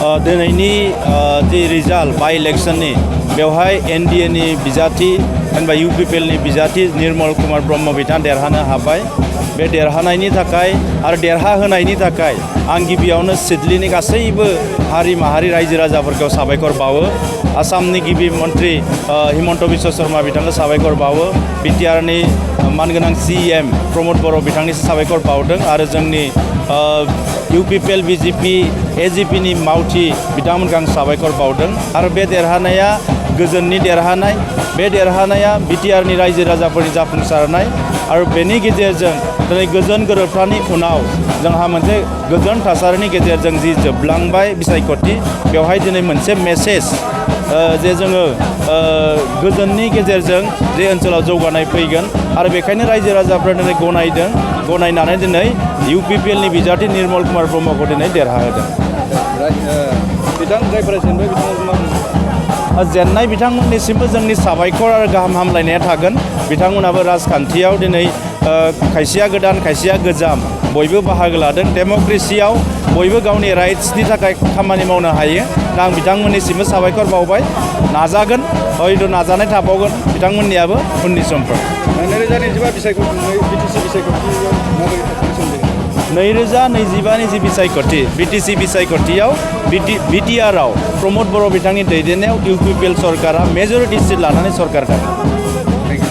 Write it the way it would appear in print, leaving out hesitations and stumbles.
दिनैनि जि रिजाल्ट बाइ इलेक्शननि बेवहाय एनडिएनि बिजाथि जेनेबा इउपिपिएलनि बिजाथि निर्मल कुमार ब्रह्म बिथाङा देरहानो हाबाय। बे देरहानायनि थाखाय आरो देरहाहोनायनि थाखाय आं गिबियावनो सिडलीनि गासैबो हारि माहारि रायजो राजाफोरखौ साबायखर बावो। आसामनि गिबि मन्त्रि हिमन्त बिश्व शर्मा बिथांखौ साबायखर बावो। बिटिआरनि मानगोनां CM प्रमद बर' बिथांनि साबायखर बावदों आरो जोंनि इउपिपिएल बिजेपि एजिपिनि मावथि बिथांमोनखौ आं साबायखर बावदों। आरो बे देरहानाया गोजोननि देरहानाय, बे देरहानाया बिटिआरनि रायजो राजाफोरनि जाफुंसारनाय आरो बेनि गेजेरजों दिनै गोजोन गोरोबथानि उनाव जोंहा मोनसे गोजोन थासारिनि गेजेरजों जि जोबलांबाय बिसायख'थि, बेवहाय दिनै मोनसे मेसेज जे जोङो गोजोननि गेजेरजों जे ओनसोलाव जौगानाय फैगोन आरो बेखायनो रायजो राजाफ्रा दिनै गनायदों। गनायनानै दिनै इउपिपिएलनि बिजाथि निर्मल कुमार ब्रह्मखौ दिनै देरहाहोदों। जेननाय बिथांमोननिसिमबो जोंनि साबायखर आरो गाहाम हामलायनाया थागोन। बिथांमोनाबो राजखान्थियाव दिनै खायसेया गोदान खायसेया गोजाम बयबो बाहागो लादों। डेम'क्रेसियाव बयबो गावनि राइट्सनि थाखाय खामानि मावनो हायो। दा आं बिथांमोननिसिमबो साबायखर बावबाय। नाजागोन, हयथ' नाजानाय थाबावगोन बिथांमोननियाबो उननि समफोर। 2025नि जि बिसायख'थि बिटिसि बिसायख'थियाव बिटिआरआव प्रमद बर' बिथांनि दैदेननायाव इउपिपिएल सरकारा मेजरिटि सिट लानानै सरकार दागोन।